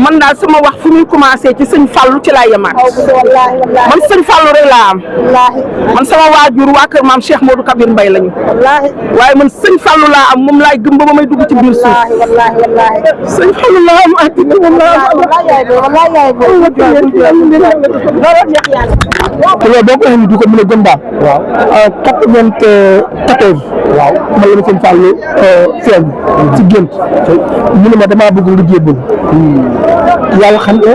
man daal sama wax fu muy commencé ci sëñ Fallou ci laa yemaat man sëñ Fallou rek laa am man sama waajur waa kër maam Cheikh Modou Kabir Mbaye lañu waaye man sëñ Fallou laa am moom laay gëm ba may dugg ci biir suuf sëñ Fallou laa am àddina moom laa am loolu boo ko waxee du ko mën a gëm daal. waaw 94. waaw man la ma sëñ Fallou feeñ ci gént ñu ne ma damaa bëgg nga jébbal yàlla xam nga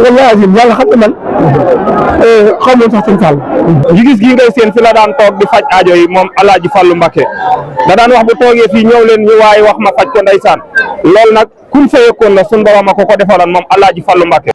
wallaahi yàlla xam nga man xaw ma sax sëñ Fallou gis gi ngay seen fi la daan toog di faj aajo yi moom Alaaji Fallou Mbacké da daan wax bu toogee fii ñëw leen ñu waaye wax ma faj ko ndeysaan loolu nag kun fa yëkkoon la suñu borom a ko defaloon moom Alaaji Fallou Mbacké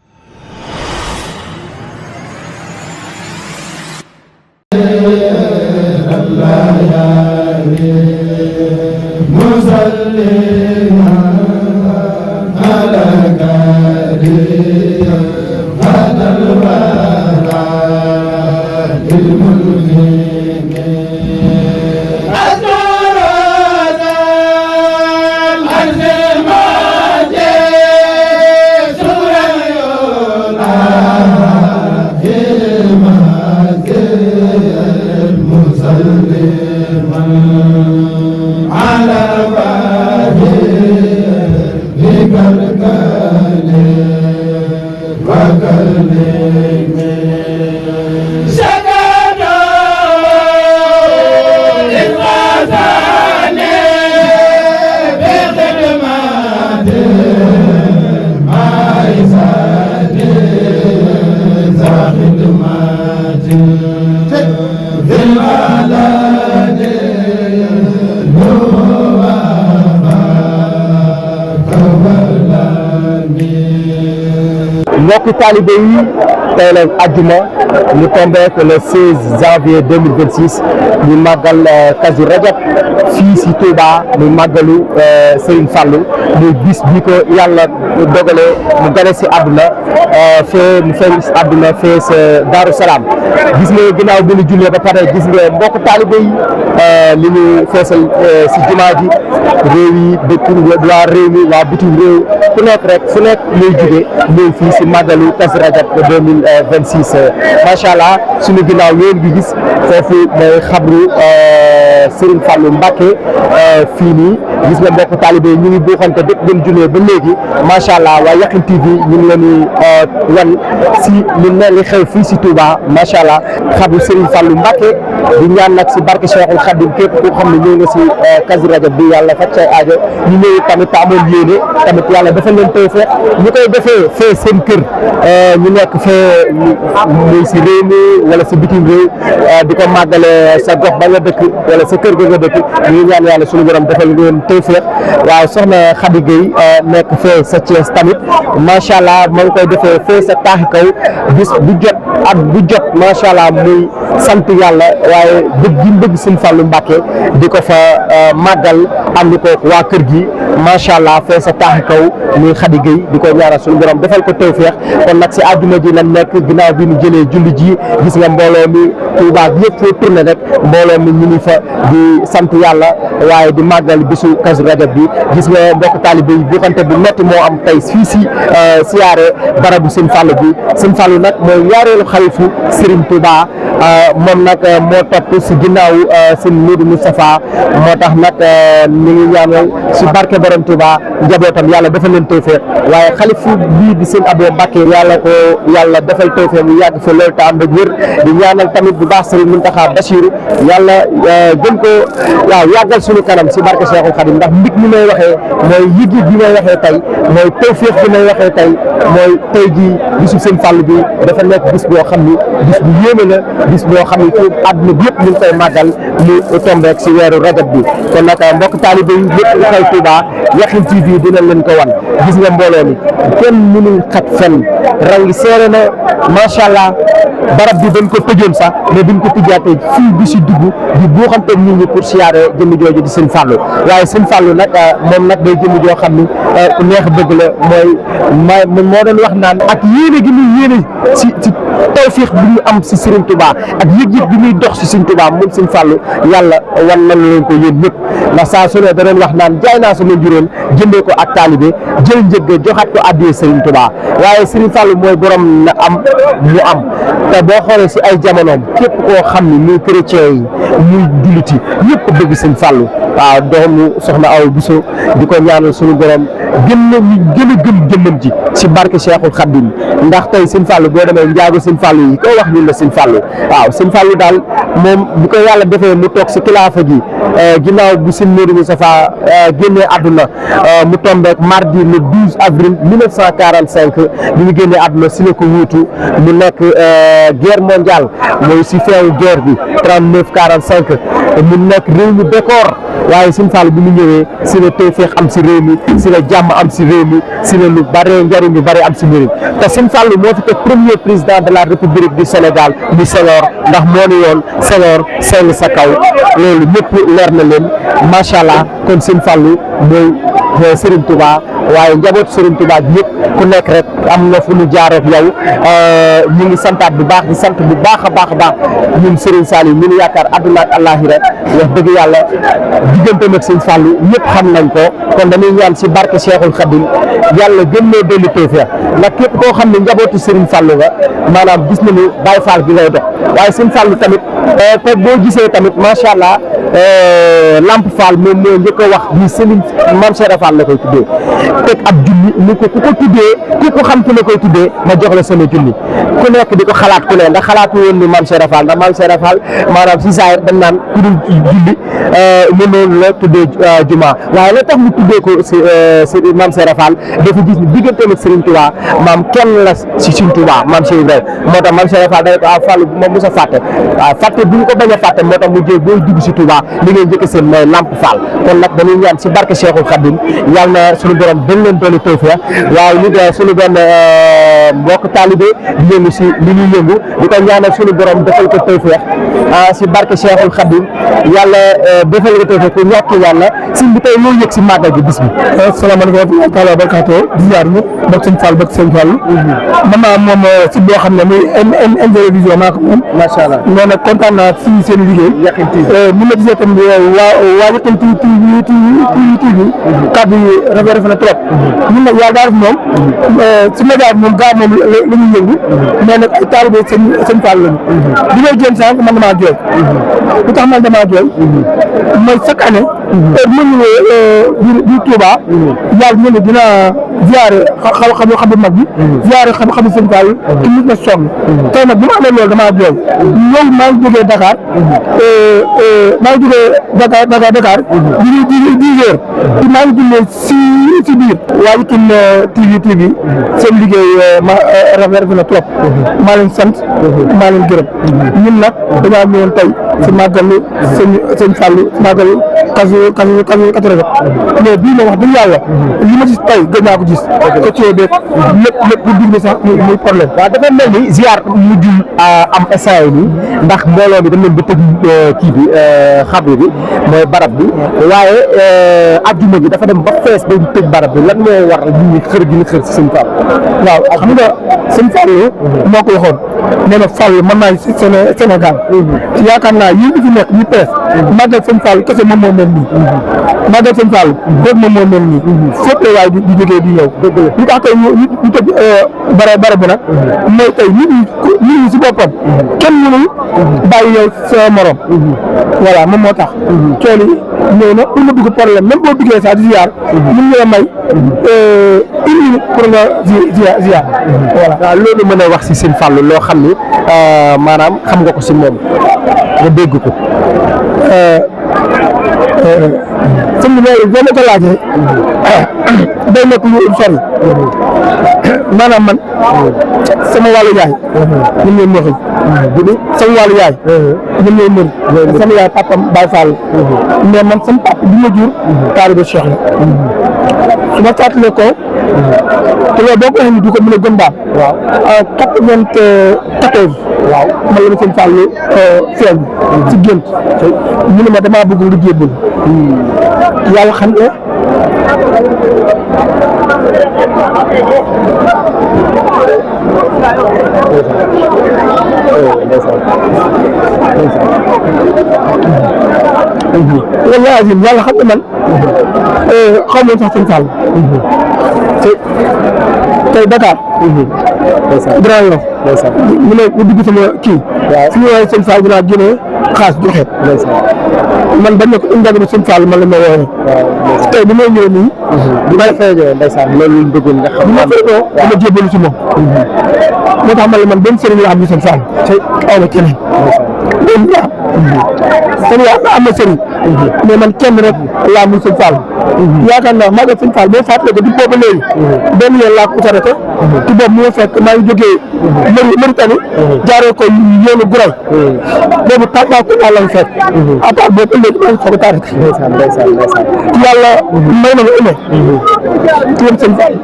mbokki taalibe yi tey la àjjuma ñu tombé le 16 janvier 2026 ñu màggal Kazu Rajab fii si Touba muy màggalu Serigne Fallou muy bis bi ko yàlla dogalee mu gane si àdduna fee mu feeñ si àdduna fee sa Daaru Salaam gis nga ginnaaw bi ñu jullee ba pare gis nga mbokk taalibe yi li ñu feesal si jumaa ji réew yi dëkk waa réew mi waa bitim réew ku nekk rek fu nekk lay jóge ñëw fii si màggalu Kazu Rajab 2026 macha allah suñu ginnaaw yéen gi gis foofu mooy xabru Serigne Fallou Mbacké fii nii gis nga mbokk taalibe ñu ngi buuxante dëkk gën jullee ba léegi macha allah waa Yakhine TV ñu ngi leen di wan si lu mel ni xew fii si Touba macha allah xabru Serigne Fallou Mbacké di ñaan nag si barke Cheikhul Khadim képp ku xam ne ñëw nga si Kazu Rajab bi yàlla faj say aajo ñu ñëw tamit amoon yéene tamit yàlla dafa leen tawfeex ñu koy defee fee seen kër ñu nekk fee muy si réew mi wala si bitim réew di ko màggale sa gox ba nga dëkk wala sa kër ga nga dëkk ñu ngi ñaan yàlla suñu borom defal leen tawfeex waaw soxna Khady Gueye nekk fee sa Thiès tamit macha allah ma ngi koy defee fee sa taaxi kaw bis bu jot at bu jot macha allah muy sant yàlla waaye bëgg gi bëgg Serigne Fallou Mbacké di ko fa màggal ànd ko waa kër gi macha allah fee sa taaxi kaw muy Khady Gueye di ko ñaanal suñu borom defal ko tawfeex kon nag si àdduna ji lañ nekk ginnaaw bi ñu jëlee julli ji gis nga mbooloo mi Touba bi yëpp foo tourné rek mbooloo mi ñu ngi fa di sant yàlla waaye di màggal bisu Kazu Rajab bi gis nga mbokk taalibe yi buuxante bu metti moo am tey fii si siyaare barabu Serigne Fallou bi Serigne Fallou nag mooy ñaareelu xalifu Serigne Touba moom nag moo topp si ginnaaw Serigne Modou Moustapha moo tax nag ñu ngi ñaanal si barke borom Touba njabootam yàlla defal leen tawfeex waaye xalifu bii di Serigne Abo Mbacké yàlla ko yàlla defal tawfeex mu yàgg fa loolu te am ak wér di ñaanal tamit bu baax Serigne Mountakha Bassirou yàlla gën ko waaw yàggal suñu kanam si barke Cheikhul Khadim ndax mbig mi may waxee mooy yëg-yëg bi may waxee tey mooy tawfeex bi may waxee tey mooy tey jii bisu Serigne Fallou bi dafa nekk bis boo xam ni bis bu yéeme la bis boo xam ne ci àdduna bi yëpp ñu ngi koy màggal mu tombeek si weeru rajab bi kon nag mbokk taalibe yi lépp lu xew Touba Yakhine TV dina leen ko wan gis nga mbooloo mi kenn mënul xat fenn rangi seere na macha allah barab bi dañ ko tëjoon sax mais biñ ko tëjaatee fii bi si dugg di buuxante nit ñi pour siyaare jëmm jooju di Sëñ Fallou waaye Sëñ Fallou nag moom nag day jëmm joo xam ni ku neex bëgg la mooy moo doon wax naan ak yéene gi muy yéene si tawfiix bi ñu am si Serigne Touba ak yëg-yëg bi muy dox si Sëñ Touba moom Sëñ Fallou yàlla wan na leen ko yéen ñëpp ndax saa su ne da doon wax naan jaay naa sama njuróom jëndee ko ak taalibe jël njëgg joxaat ko addiyee Serigne Touba waaye Serigne Fallou mooy borom na am mu am te boo xoolee si ay jamonoom képp koo xam ni muy chrétien yi muy jullit yi ñëpp bëgg Sëñ Fallou waaw doomu soxna Awa Bousso di ko ñaanal suñu borom gën a gëm jëmmam ji si barke Cheikhul Khadim ndax tey Sëñ Fallou boo demee njaago Sëñ Fallou yi koo wax ñun la Sëñ Fallou waaw Sëñ Fallou daal moom bu ko yàlla defee mu toog si kilaafa gi ginnaaw bu Sëñ Modou Moustapha génnee àdduna mu tombeek mardi le 12 avril 1945 bi mu génnee àdduna si la ko wuutu mu nekk guerre mondiale mooy si feewu guerre bi 39-45 mu nekk réew mi décor waaye Sëñ Fallou bi mu ñëwee si la tawfeex am si réew mi si la jàmm am si réew mi si la lu bare njariñ lu bare am si njëriñ te Sëñ Fallou moo fi teg premier président de la République du Sénégal muy Senghor ndax moo ni woon Senghor seng sa kaw loolu ñëpp leer na leen macha allah kon Sëñ Fallou mooy Serigne Touba waaye njaboot Serigne Touba bi yëpp ku nekk rek am na fu ñu jaar ak yow ñu ngi santaat bu baax di sant bu baax a baax a baax ñun Serigne Saliou ñu ngi yaakaar àdduna ak àllaaxira wax dëgg yàlla digganteem ak Sëñ Fallou ñëpp xam nañ ko kon dañuy ñaan si barke Cheikhul Khadim yàlla gën loo dolli tawfeex ndax képp koo xam ne njabootu Serigne Fallou nga maanaam gis nañu Baye Fall bi lay dox waaye Sëñ Fallou tamit te boo gisee tamit macha allah Lamp Fall moom moo njëkk a wax ni Serigne Mame Cheikh Fall la koy tuddee teg ab junni ni ko ku ko tuddee ku ko xam ki la koy tuddee ma jox la sama junni ku nekk di ko xalaat ku ne ndax xalaatu woon ni Mame Cheikh Fall ndax Mame Cheikh Fall maanaam si saa dañ naan ku dul julli mënoon la tuddee juma waaye la tax mu tuddee ko si Mame Cheikh Fall dafa gis ni digganteem ak Serigne Touba maam kenn la si Serigne Touba Mame Cheikh Ibrahima moo tax Mame Cheikh Fall dañ ko Fall bu ma mos a fàtte waaw fàtte bu ñu ko bañ a fàtte moo tax mu jël booy dugg si Touba li ngay njëkk seen mooy Lamp Fall kon nag dañuy ñaan si barke Cheikhul Khadim yàlla na suñu borom dañ leen doon tawfeex waaw ñu de suñu benn mbokk taalibe di yëngu si li ñuy yëngu di ko ñaanal suñu borom defal ko tawfeex si barke Cheikhul Khadim yàlla defal ko tawfeex ku ñàkk yàlla sëñ bi tey loo yëg si màggal gi bis bi. asalaamaaleykum wa taala barakaatoo di ziar ñëpp bokk Sëñ Fall bokk Sëñ Fall man naa moom si boo xam ne muy Télévision maa ko moom macha allah nee na kontaan naa si seen liggéey Yakhine TV mun na gisee tamit waa Yakhine TV kàddu yi rafet na trop ñun nag yàlla daal moom si média bi moom gaa moom la ñuy yëngu mais nag ay taalibe Sëñ Fall lañu bi may génn sànq man damaa jooy lu tax man damaa jooy mooy chaque année heure mu ñëwee biir Touba yàlla ñu ne dina ziare xam-xam bu mag bi ziare xam-xamu Sëñ Fall ki nit na sonn tey nag bu ma amee loolu damaa jooy ñëw maa ngi jógee Dakar Dakar dix heures maa ngi jullee si biir waa Yakhine TV seen liggéey ma rafet na trop maa leen sant maa leen gërëm ñun nag dañoo ñëwoon tey si màggalu Sëñ Fallu màggalu kasu 80 mais bii moom wax dëgg yàlla li ma gis tey gën naa ko gis ko ci beeg lépp lu dugg sax muy problème. waaw dafa mel ni ziar mujjul am instant yi nii ndax mbooloo bi dañ leen ba tëj kii bi xabru bi mooy barab bi waaye ajjuma ji dafa dem ba fees ba tëj barab bi lan moo waral nit ñi xër gi ñu xër si Sëñ Fall. waaw xam nga Sëñ Fall moo ko waxoon nee na Fall mën naa si Sénégal yaakaar naa yéen ñi fi nekk ñu pees màggal Sëñ Fall kese moom moo mel nii màggal Sëñ Fall boobu moom moo mel nii fépp waaye di jógee di ñëw li tax tey ñu tëj barab bi nag mooy tey nit ñi si boppam kenn mënul bàyyi yow sa morom voilà moom moo tax cool yi ñëw na pour nga dugg problème même boo duggee sax di ziar mën nga may une minute pour nga ziar voilà. waaw loolu mën a wax si Sëñ Fall loo xam ni maanaam xam nga ko si moom nga dégg ko. sëñ bi boo ma ko laajee day nekk lu sori maanaam man sama wàllu yaay ñun ñooy moxi sama wàllu yaay ñun ñooy mëri sama yaay papam Baye Fall mais man sama papa bi ma jur taalibe Cheikh la su ma fàttalee ko te loolu boo ko waxee ni du ko mën a gëm daal waaw 94 waaw man la ma sëñ Fall feeñ ci gént mu ne ma damaa bëgg nga jébbal yàlla xam ne wallaahi azim yàlla xam ne man xaw ma sax sëñ Fall te tey Dakar Grand Yoff mu ne mu dugg sama kii fi ñu woowee sëñ Fall dinaa génne xaas joxe man bañ ne ko indi sëñ Fall man la ma woowee tey bi may ñëw nii bi may feeñoo ndeysaan loolu lañ bëggoon nga xam ma feeñoo dama jébbalu si moom moo tax man la man benn sëriñ la am ni sëñ Fall aw ma keneen sëñ yaa am na sëriñ mais man kenn rek laa mun sëñ Fall yaakaar naa maa ngi sëñ Fall boo fàttalee ko di boobu léegi benn yéen laa ko sarete ci boobu mu fekk maa ngi jógee Mauritanie jaaree ko yoonu Guray boobu Tambacounda lañ fekk à part boobu léegi maa ngi soog a tarik yàlla may na ma ume ci wëm sëñ Fall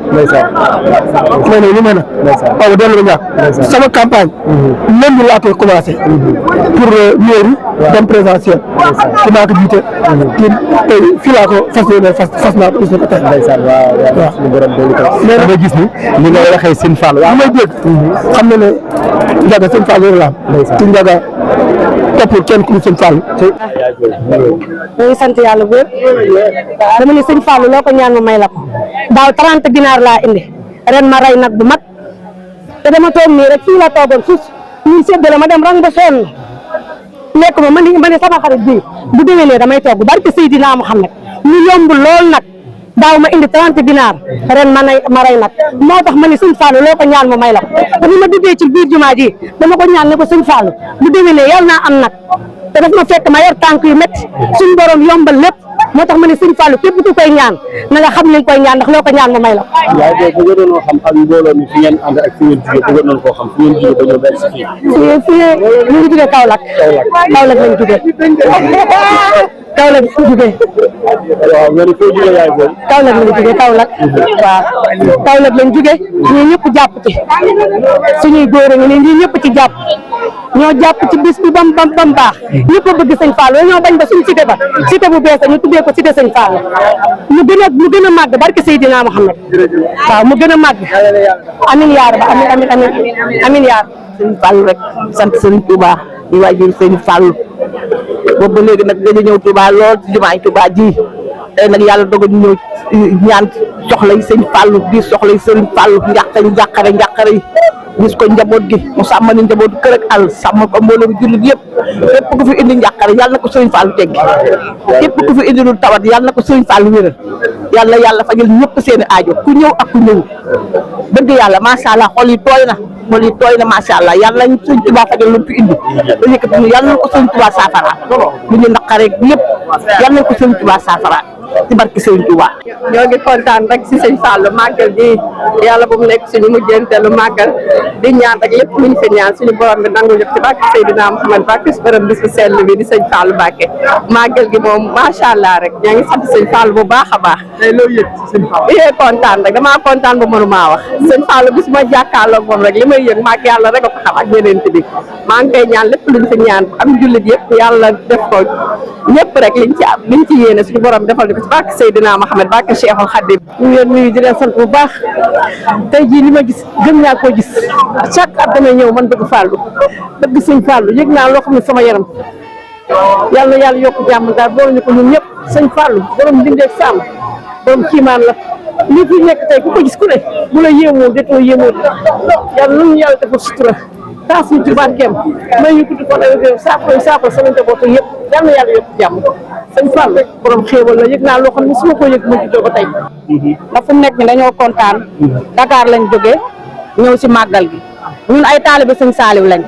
may na lu may nag waaw doon la ñàkk sama campagne même laa koy commencé pour mairie dem présentiel ci maa ko jiite tey fii laa ko fas yéene fas naa ko gis ko tey waaw mais dama gis ni li nga waxee sëñ Fall waaw may dégg xam na ne Ndiaga sëñ Fall loolu la am ci Ndiaga toppul kenn ku ñu sëñ Fall ñu ngi sant yàlla bu wér dama ne sëñ Fall loo ko ñaan ma may la ko daaw 30 ginaar laa indi ren ma rey nag bu mag te dama toog nii rek fii la toogoon suuf ñun séddale ma dem rang ba sonn lekk ma ma ne sama xarit bi bu déwénee damay togg barke Seydina Muhammad ñu yomb lool nag daaw ma indi 30 ginaar ren ma rey nag moo tax ma ne sëñ Fall loo ko ñaan ma may la ko te bi ma duggee ci biir jumaa ji dama ko ñaan ne ko sëñ Fall bu déwénee yal naa am nag te daf ma fekk ma yor tànk yu métti suñu borom yombal lépp moo tax ma ne sëñ Fall képp ku koy ñaan na nga xam li nga koy ñaan ndax loo ko ñaan ma may la ko. waaw boobu bëggoon nañoo xam ak mbooloo mi fi ngeen ànd ak fi ngeen jugee bëggoon nañu koo xam fi ngeen jugee ba ñëw benn si fii. fii ñu ngi jugee Kaolack. Kaolack lañ jugee. Kaolack fu jugee. waaw nga ni foo jugee yaay boobu. Kaolack lañ jugee Kaolack. waaw Kaolack lañ jugee ñii ñëpp jàpp ci suñuy góor a ngi nii ñii ñëpp ci jàpp ñoo jàpp ci bis bi bam baax ñëpp a bëgg sëñ Fall ñoo bañ ba suñu cité ba cité bu bees ñu tuddee ko cité sëñ Fall mu gën a màgg barke Seydina Muhammad waaw mu gën a màgg amin yaar ba amin yaar sëñ Fall rek sant sëñ Touba di waajur sëñ Fall boobu ba léegi nag dañu ñëw Touba lool ci jumaay Touba ji tey nag yàlla dogal ñu ñëw ñaan soxlay sëñ Fall di soxlay sëñ Fall njàqare yi gis ko njaboot gi mu sàmm ni njabootu kër ak àll sàmm ko mbooloo bi jullit yëpp képp ku fi indi njàqare yàlla na ko sëñ Fall teggi képp ku fi indi lu tawat yàlla na ko sëñ Fall wéral yàlla fajal ñëpp seeni aajo ku ñëw ak ku ñëw dëgg yàlla macha allah xol yi tooy na macha allah yàlla nañ sëñ Tuubaa fajal lu fi indi ba yëkkati ñu yàlla na ko sëñ Tuubaa saafara lu ñu naqare lépp yàlla na ko sëñ Tuubaa saafara ci barke Sëriñ Tuubaa. ñoo ngi kontaan rek si sëñ Fall màggal gi yàlla bu mu nekk suñu mujjanteelu màggal di ñaan rek lépp luñ fi ñaan suñu borom bi nangu ñëpp ci barke Seydina Muhammad barke borom bis bu sell bi di sëñ Fall Mbàkke màggal gi moom macha allah rek ñoo ngi sant sëñ Fall bu baax a baax. tey loo yëg ci sëñ Fall. yee kontaan rek damaa kontaan ba mënumaa wax sëñ Fall bis ma jàkkaarloog moom rek li may yëg maag yàlla rek a ko xam ak yeneen bi maa ngi koy ñaan lépp luñ fi ñaan am jullit yëpp yàlla def ko ñëpp rek liñ ci yéene suñu borom defal di ko ci barke Seydina Muhammad barke Cheikhul Khadim ñu ngi leen nuyu di leen sant bu baax tey jii li ma gis gëm naa koo gis chaque at damay ñëw man bëgg Fallu bëgg sëñ Fallu yëg naa loo xam ne sama yaram yàlla na yàlla yokk jàmm daal boole ñu ko ñun ñëpp sëñ Fallu borom mbindeeg sàmm borom kiimaan la lii fi nekk tey ku ko gis ku ne bu la yéemoo déetoo yéemoo yàlla nañu yàlla defal sutura taas ñu ci barkeem may ñu gudd fan ak saafara sama njabootu yëpp yàlla na yàlla yokk jàmm sëñ Fall rek borom xéewal la yëg naa loo xam ne su ma ko yëg ma juddoo ba tey ndax fu mu nekk ni dañoo kontaan Dakar lañ jógee ñëw si màggal gi ñun ay taalibe sëñ Saaliw lañ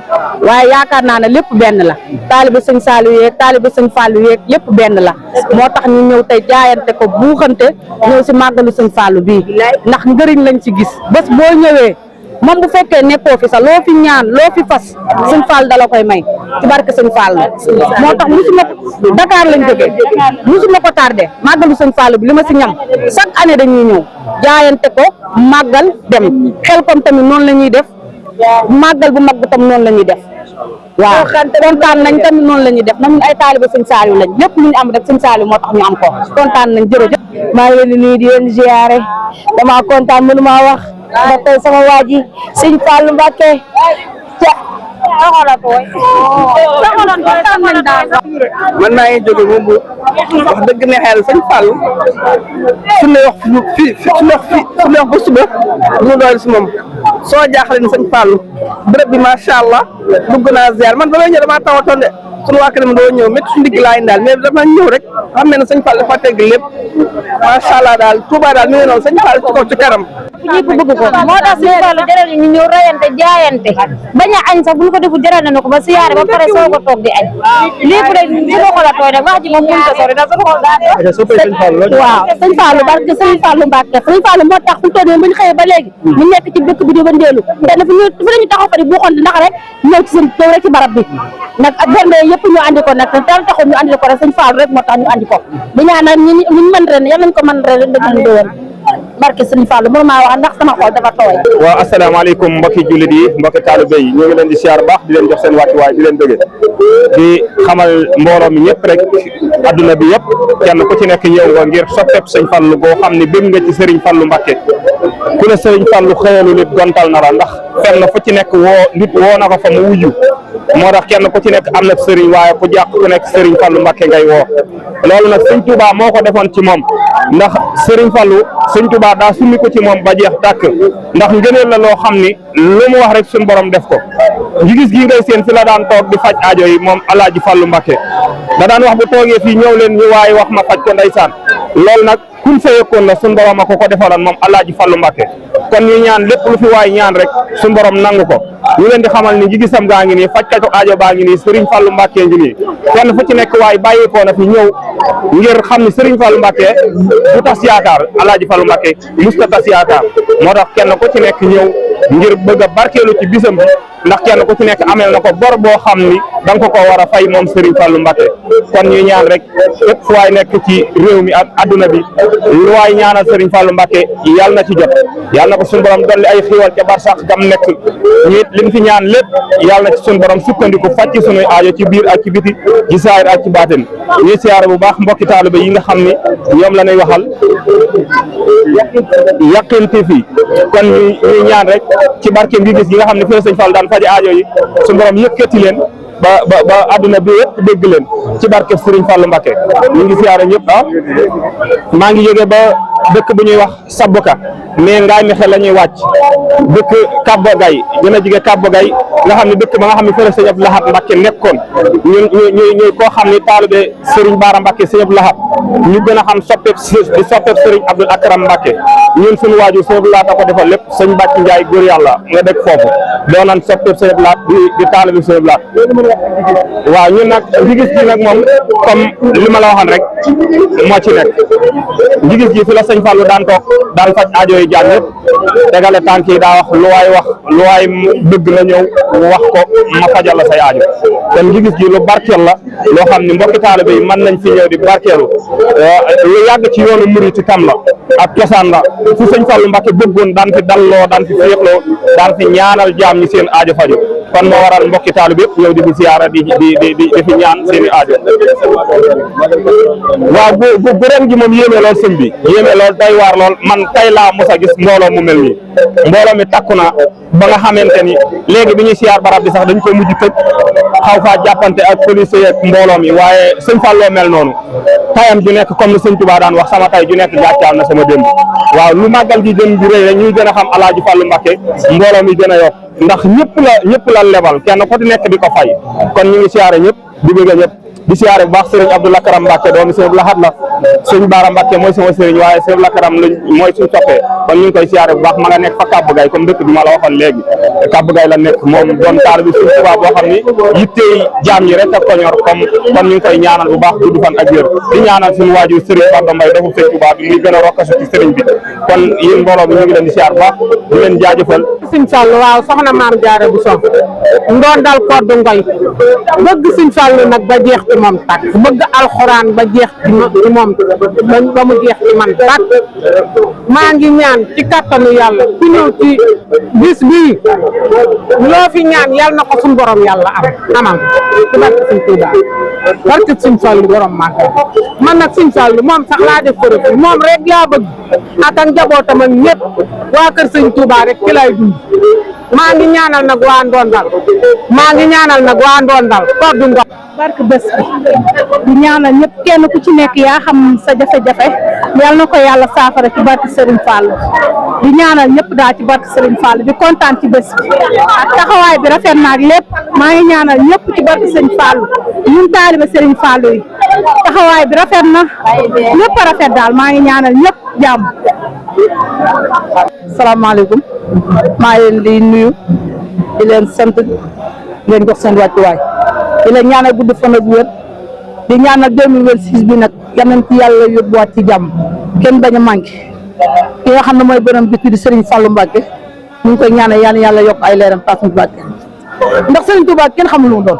waaye yaakaar naa ne lépp benn la taalibe sëñ Saliou yeeg taalibe sëñ Fallou yeeg lépp benn la moo tax ñu ñëw tey jaayante ko buuxante ñëw si màggalu sëñ Fallou bii ndax njëriñ lañ ci gis bés boo ñëwee moom bu fekkee nekkoo fi sax loo fi ñaan loo fi fas sëñ Fall dala koy may ci barke sëñ Fall moo tax musuma Dakar lañ jógee musuma ko tardé màggalu sëñ Fall bi li ma si ñam chaque année dañuy ñëw jaayante ko màggal dem xel kom tamit noonu la ñuy def màggal bu mag bi tam noonu la ñuy def waaw kontaan nañ tamit noonu la ñuy def na ñun ay taalibe sëñ Saliou lañ lépp lu ñu am rek sëñ Saliou moo tax ñu am ko kontaan nañ jërëjëf. maa ngi leen di nuyu di leen ziare dama kontaan mënu maa wax ndax tey sama waa ji sëñ Fallou Mbacké man maa ngi jóge moom wax dëgg ne xel sëñ Fallou su ne wax su ne wax ba suba ñu doon si moom soo jaaxle ni sëñ Fallou bërëb bi macha allah dugg naa ziar man ba may ñëw damaa tawatoon de suñu waa këram doo ñëw métti su ndigg laa indaal mais dama ñëw rek xam ne ne sëñ Fallou dafa tegg lépp macha allah daal Touba daal mi ngi noonu sëñ Fallou ci kaw ci kanam ñëpp bëgg ko moo tax sëñ Fallou jaral ñu ñëw rayante jaayante bañ a añ sax bu ñu ko defu jaral na ko ba siyaare ba pare soo ko toog di añ lépp rek suñu xol a tooy nag wax ji moom mënu ko sori ndax suñu xol daa waaw sëñ Fallou barke sëñ Fallou Mbacké sëñ Fallou moo tax fu toll bu ñu xëyee ba léegi ñu nekk ci dëkk bi di ba ndeelu te fu ñu taxaw fa di buuxante ndax rek ñëw ci seen ñëw rek ci barab bi nag ak bernde yëpp ñu andi ko nag te dara taxul ñu andi ko rek sëñ Fallou rek moo tax ñu andi ko di ñaanal ñu mën ren yal nañ ko mën ren dëgg déwén barke sëñ Fallou mënu maa wax ndax sama xol dafa tooy. waaw asalaamaaleykum mbokki jullit yi mbokki taalibe yi ñu ngi leen di siyaar baax di leen jox seen wàccuwaay di leen bëgge di xamal mbooloo mi ñëpp rek adduna bi yëpp kenn ku ci nekk ñëw nga ngir soppeeb sëñ Fallou boo xam ne bëgg nga ci Serigne Fallou Mbacké ku ne Serigne Fallou xëyalu nit gontal na la ndax fenn fu ci nekk nit woo na ko fa mu wujju moo tax kenn ku ci nekk am na Serigne waaye ku jàpp ku nekk Serigne Fallou Mbacké ngay woo loolu nag sëñ Touba moo ko defoon ci moom ndax Serigne Fallou sëñ Touba daa summi ko ci moom ba jeex tàkk ndax ngëneel la loo xam ni lu mu wax rek suñu borom def ko gis gi ngay seen fi la daan toog di faj aajo yi moom Alaaji Fallou Mbacké da daan wax bu toogee fii ñëw leen ñu waaye wax ma faj ko ndeysaan loolu nag kun fa yëkkoon la suñu borom a ko defaloon moom Alaaji Fallou Mbacké kon ñu ñaan lépp lu fi waay ñaan rek suñu borom nangu ko ñu leen di xamal ni gisam gaa ngi nii fajkatu aajo baa ngi nii Serigne Fallou Mbacké ngi nii kenn fu ci nekk waay bàyyikoo na fi ñëw ngir xam ni Serigne Fallou Mbacké du tas yaakaar Alaaji Fallou Mbacké musta tas yaakaar moo tax kenn ku ci nekk ñëw ngir bëgg a barkeelu ci bisam bi ndax kenn ku ci nekk amel na ko bor boo xam ni da nga ko war a fay moom Serigne Fallou Mbacké kon ñuy ñaan rek fépp fu waay nekk ci réew mi ak adduna bi lu waay ñaanal Serigne Fallou Mbacké yàlla na ci jot yàlla na ko suñu borom dolli ay xiiwal ca barsax gam nekk ñit lim fi ñaan lépp yàlla na ci suñu borom sukkandiku faj ci sunuy aajo ci biir ak ci biti ci saayir ak ci baatin ñuy siyaare bu baax mbokki taalibe yi nga xam ni ñoom la ñuy waxal Yakhine TV kon ñuy ñaan rek ci barke bi gis yi nga xam ne fi la sëñ Fall daan faje aajo yi suñu borom yëkkati leen ba adduna bi yëpp dégg leen ci barke Serigne Fallou Mbacké ñu ngi siyaare ñëpp maa ngi jóge ba dëkk bu ñuy wax Sabuka mais ngaay mi xel la ñuy wàcc dëkk Kabba Gaye gën a jige Kabba Gaye nga xam ne dëkk ba nga xam ne fële sëñ Abdou Lahad Mbacké nekkoon ñuy koo xam ne taalibe Serigne Bara Mbacké sëñ Abdou Lahad ñu gën a xam soppeeb Serigne Abdoul Akram Mbacké ñun suñu waajur sëñ Abdou Lahad a ko defal lépp sëñ Bàcc Njaay góor yàlla nga dëkk foofu doonan soppeeb sëñ Abdou Lahad di taalibe sëñ Abdou Lahad waaw ñun nag njigis gi nag moom comme li ma la waxoon rek moo ci nekk njigis gi fi la sëñ Fallou daan toog daan faj aajo yi jaan yëpp tegale tànk yi daa wax lu waay bëgg na ñëw wax ko ma fajal la say aajo kon njigis gi lu barkeel la loo xam ne mbokki taalibe yi mën nañ fi ñëw di barkeelu lu yàgg ci yoonu murit tam la ak cosaan la fu sëñ Fallou Mbacké bëggoon daan fi dalloo daan fi féexloo daan fi ñaanal jaam ñi seen aajo faju kon moo waral mbokki taalibe yëpp ñëw di fi siyaara di fi ñaan seen i aajo waaw bu ren gi moom yéeme lool sëñ bi yéeme lool doy waar lool man tey laa mos a gis mbooloo mu mel nii mbooloo mi takku na ba nga xamante ni léegi bi ñuy siyaar barab bi sax dañ ko mujj tëj xaw faa jàppante ak police ak mbooloo mi waaye sëñ Fallou mel noonu tayam ju nekk comme ni sëñ Touba daan wax sama tay ju nekk gàccaal na sama démb waaw lu màggal gi gën di rëy rek ñuy gën a xam Alaaji Fallou Mbacké mbooloo mi gën a yokk ndax ñëpp la lebal kenn ku ci nekk di ko fay kon ñu ngi siyaare ñëpp di bëgg ñëpp di siyaare bu baax sëriñ Abdou Lakaram Mbacke doomi sëriñ Lahad la sëriñ Baara Mbacke mooy sama sëriñ waaye sëriñ Lakaram lañ mooy suñu soppee kon ñu ngi koy siyaare bu baax ma nga nekk fa Kàbb Gay comme dëkk bi ma la waxoon léegi Kàbb Gay la nekk moom doon taal bi suñu Tuubaa boo xam ni yittey jaam ñi rek ak ko ñor comme kon ñu ngi koy ñaanal bu baax gudd fan ak wér di ñaanal suñu waajur sëriñ Fadda Mbaye defu sëriñ Tuubaa bi muy gën a rokkasu ci sëriñ bi kon yéen mbooloo bi ñu ngi leen di siyaar bu baax di leen jaajëfal Sëñ Fallu waaw soxna Maam Jaara bu sox ndoon dal koddu ngoy bëgg Sëñ Fallu nag ba jeex ci moom tàkk bëgg alxuraan ba jeex ci moom ba mu jeex ci man tàkk maa ngi ñaan ci kattanu yàlla ku ñëw ci bis bii loo fi ñaan yàlla na ko suñu borom yàlla amal ci barke Sëñ Tuubaa barke Sëñ Fallu borom màggal man nag Sëñ Fallu moom sax laa def ko moom rek laa bëgg ak njabootam ak ñëpp waa kër Sëñ Tuubaa rek ci lay dund maa ngi ñaanal nag waa Ndondal koddu ngoy barke bés bi di ñaanal ñëpp kenn ku ci nekk yaa xam sa jafe-jafe yal na ko yàlla saafara ci barke Serigne Fall di ñaanal ñëpp daal ci barke Serigne Fall di kontaan ci bés bi ak taxawaay bi rafet na ak lépp maa ngi ñaanal ñëpp ci barke Serigne Fall ñun taalibe Serigne Fall yi taxawaay bi rafet na ñëpp a rafet daal maa ngi ñaanal ñëpp jàmm. salaamaaleykum maa ngi leen di nuyu di leen sant leen jox seen wàccuwaay di leen ñaanal gudd fan ak wér di ñaanal 2026 bi nag yal nañ ci yàlla yóbbuwaat ci jàmm kenn bañ a manqué ki nga xam ne mooy borom bis bi di Serigne Fallou Mbacke ñu ngi koy ñaanal yàlla yokk ay leeram taas mu Mbacke ndax Serigne Touba kenn xamul lu mu doon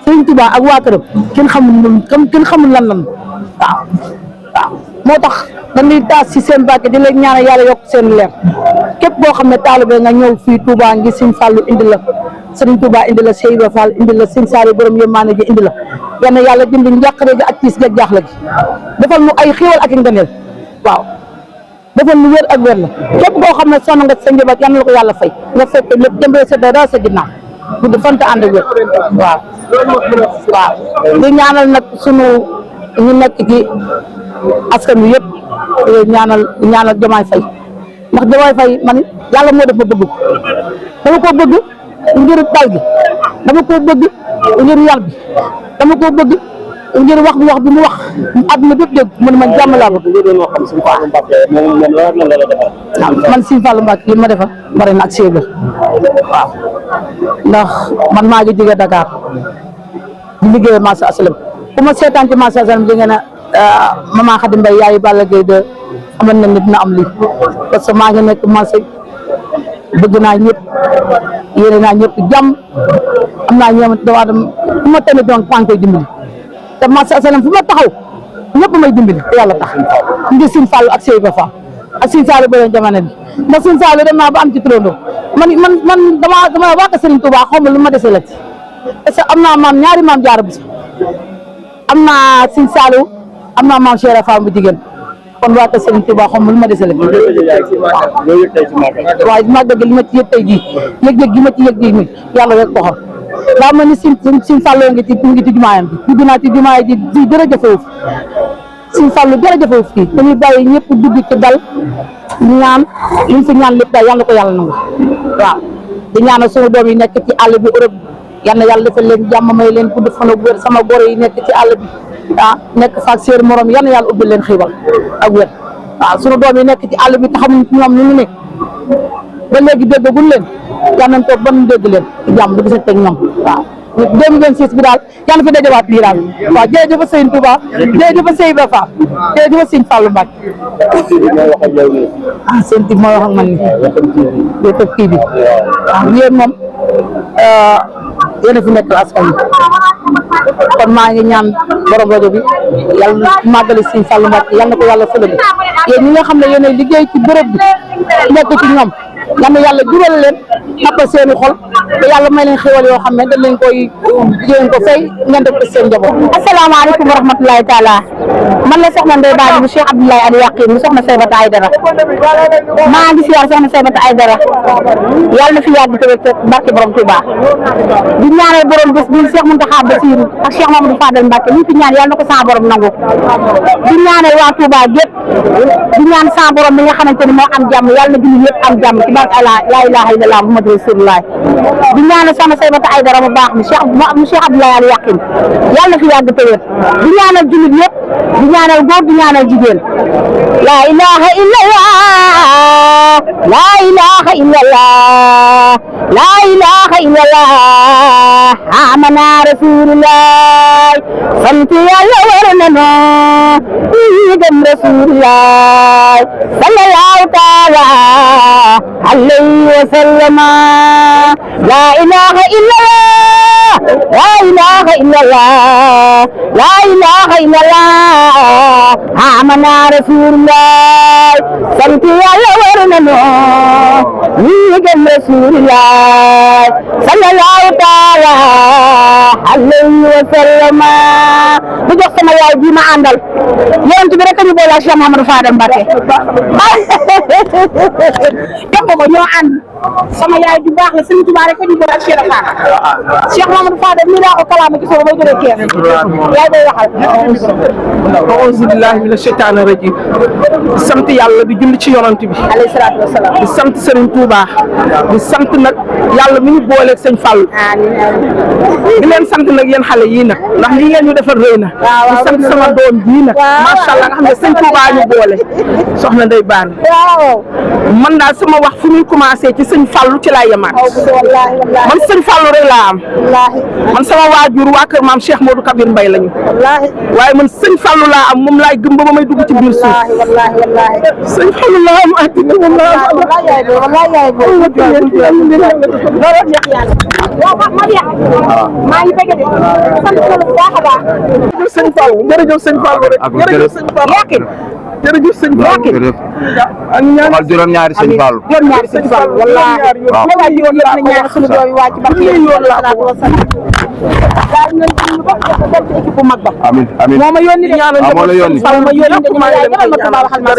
Serigne Touba ak waa këram kenn xamul lan waaw moo tax dañuy taas ci seen Mbacke di leen ñaanal yàlla yokk seen leer képp boo xam ne taalibe nga ñëw fii Touba ngi Serigne Fallou indi la Serigne Touba indi la Seydou Fall indi la Serigne Saliou borom yërmande ji indi la yal na yàlla dindi njàqare ji ak tiis gi ak jaaxle gi defal nu ay xéwal ak i ngëneel waaw defal nu wér ak wér la képp koo xam ne sonn nga sa njaboot yal na la ko yàlla fay nga fekk lépp jëmbee sa dara sa ginnaaw gudd fanta ànd ak wér waaw di ñaanal nag sunu ñu nekk ci askan wi yëpp ñaanal Diomaye Faye ndax Diomaye Faye man yàlla moo def ma bëgg ko dama ko bëgg ngir dal gi dama ko bëgg ngir yar bi dama ko bëgg ngir wax bi mu wax àdduna bépp dégg mu ne ma jàmm laa bëgg man Sëñ Fallu Mbacke li ma defal bari na ak séebla waaw ndax man maa ngi jóge Dakar di liggéey marché asalam ku ma seetaan ci marché asalam di ngeen ne Mama Khady Mbaye yaayu Balla Gaye de amal na nit dina am lii parce que maa ngi nekk marché bëgg naa ñëpp yéene naa ñëpp jàmm am naa ñoom dama dem fu ma tamit donc maa ngi koy dimbali te marché asalam fu ma taxaw ñëpp may dimbali te yàlla tax ngi Sëñ Fallu ak Seyba Fall ak Sëñ Saliou ba leen jamono bi ndax Sëñ Saliou dem naa ba am ci turandoo man dama waa ko Serigne Touba xaw ma lu ma dese la ci parce que am naa maam ñaari maam Jaara bu sax am naa Sëñ Saliou am naa maam Cheikh Fall bu jigéen kon waa ko Serigne Touba xaw ma lu ma dese la ci waaye màggal gi li ma ci yëg tey jii yëg-yëg gi ma ci yëg ji yàlla rek ko xam daa ma ni Sëñ Fallu ngi ci jumaayam bi dugg naa ci jumaay ji di jërëjëfewuf Sëñ Fallu jërëjëfewuf fii dañuy bàyyi ñëpp dugg ci dal ñaan liñ fi ñaan lépp daal yàlla ko yàlla nangu waaw di ñaanal sunu doom yi nekk ci àll bi Europe yal na yàlla defal leen jàmm may leen gudd fan ak wér sama goro yi nekk ci àll bi nekk faak seen morom yal na yàlla ubbil leen xiibal ak wér waaw sunu doom yi nekk ci àll bi te xamuñ ñoom ñu nekk ba léegi déggaguñ leen yal nañ toog ba ñu dégg leen jàmm di gisante ak ñoom waaw 2026 bi daal yal na fi dajawaat lii daal waaw jërëjëf Sëñ Touba jërëjëf Sëñ Ibra Fall jërëjëf Sëñ Fallu Mbacke seen tig mooy wax ak man ni youtube kii bi waaw yéen moom yéen a fi nekk askan wi kon maa ngi ñaan borom rajo bi yàlla màggali Sëñ Fallu Mbacke yal na ko yàlla fële bi yéen ñi nga xam ne yéenay liggéey ci bërëb bi nekk ci ñoom yal na yàlla jubal leen xappal seeni xol te yàlla may leen xéwal yoo xam ne dañ leen koy jëleen ko fay ngeen def ko seen njaboot. asalaamaaleykum wa rahmatulahi taala man la soxna Ndeye Badi bu Cheikh Abdoulaye Ali Yaqin mu soxna Saybata Aydara maa ngi siyaar soxna Saybata Aydara yàlla na fi yàgg te barke borom Touba di ñaanal borom bés bi Cheikh Mountakha Bassirou ak Cheikh Mamadou Fadel Mbacke li fi ñaan yàlla na ko sa borom nangu di ñaanal waa Touba gépp di ñaan sa borom mi nga xamante ni moo am jàmm yàlla na julli yëpp am jàmm ci barke la ilaha illallah barke Rasulullah di ñaanal sama Saybata Aïdara mu baax mi Cheikh Abdoulaye Al Yaqin yàlla na fi yàgg te wér di ñaanal jullit yëpp di ñaanal góor di ñaanal jigéen la ilaha illallah la ilaha illallah la ilaha illallah amana rasulullah sant yàlla war nañu ñu gëm rasulullah sallallahu taala alayhi wa sallama la ilaha illallah la ilaha illallah la ilaha illallah amana rasulullah sant yàlla war nañu ñu gëm rasulullah sallallahu taala alayhi wa sallama bu jox sama yaay bi ma àndal yonent bi rek ñu boole ak Cheikh Mamadou Fadel Mbacké def ko ñoo ànd sama yaay ju baax la Sëriñ Tuubaa rek ñu boole ak Cheikh Fall Cheikh Mamadou Fadel mi daa ko kalaama ci soo bay jëlee kees yaay day waxal auzu billahi mina shaytaani rajim di sant yàlla di julli ci yonent bi alayhi salaatu wa salaam di sant Serigne Touba di sant nag yàlla mi ñu booleeg sëñ Fall di leen sant nag yéen xale yii nag ndax li ngeen ñu defal rëy na di sant sama doom bii nag macha allah nga xam ne sëñ Touba ñu boole soxna Ndeye Bane man daal sama wax fu muy commencé ci sëñ Fallu ci laa yemaat man sëñ Fallu rek laa am man sama waajur waa kër maam Cheikh Modou Kabir Mbaye lañu waaye man sëñ Fallu laa am moom laay gëm ba may dugg ci biir suuf sëñ Fallu laa am àddina moom laa am maa ngi bëgg de sant na bu baax a baax jërëjëf sëñ Fall jërëjëf sëñ Fall rek jërëjëf sëñ Fall jërëjëf sëñ Fall ak ñaan juróom-ñaari sëñ Fall juróom-ñaari sëñ Fall wallaahi waaw yoon la ñaan suñu doom yi wàcc barke yoon la ko daal ñu ñu ba dem ci équipe bu mag ba amiin amiin moo ma yónni de moo la yónni ma yónni de ma demal ma tabax xal ma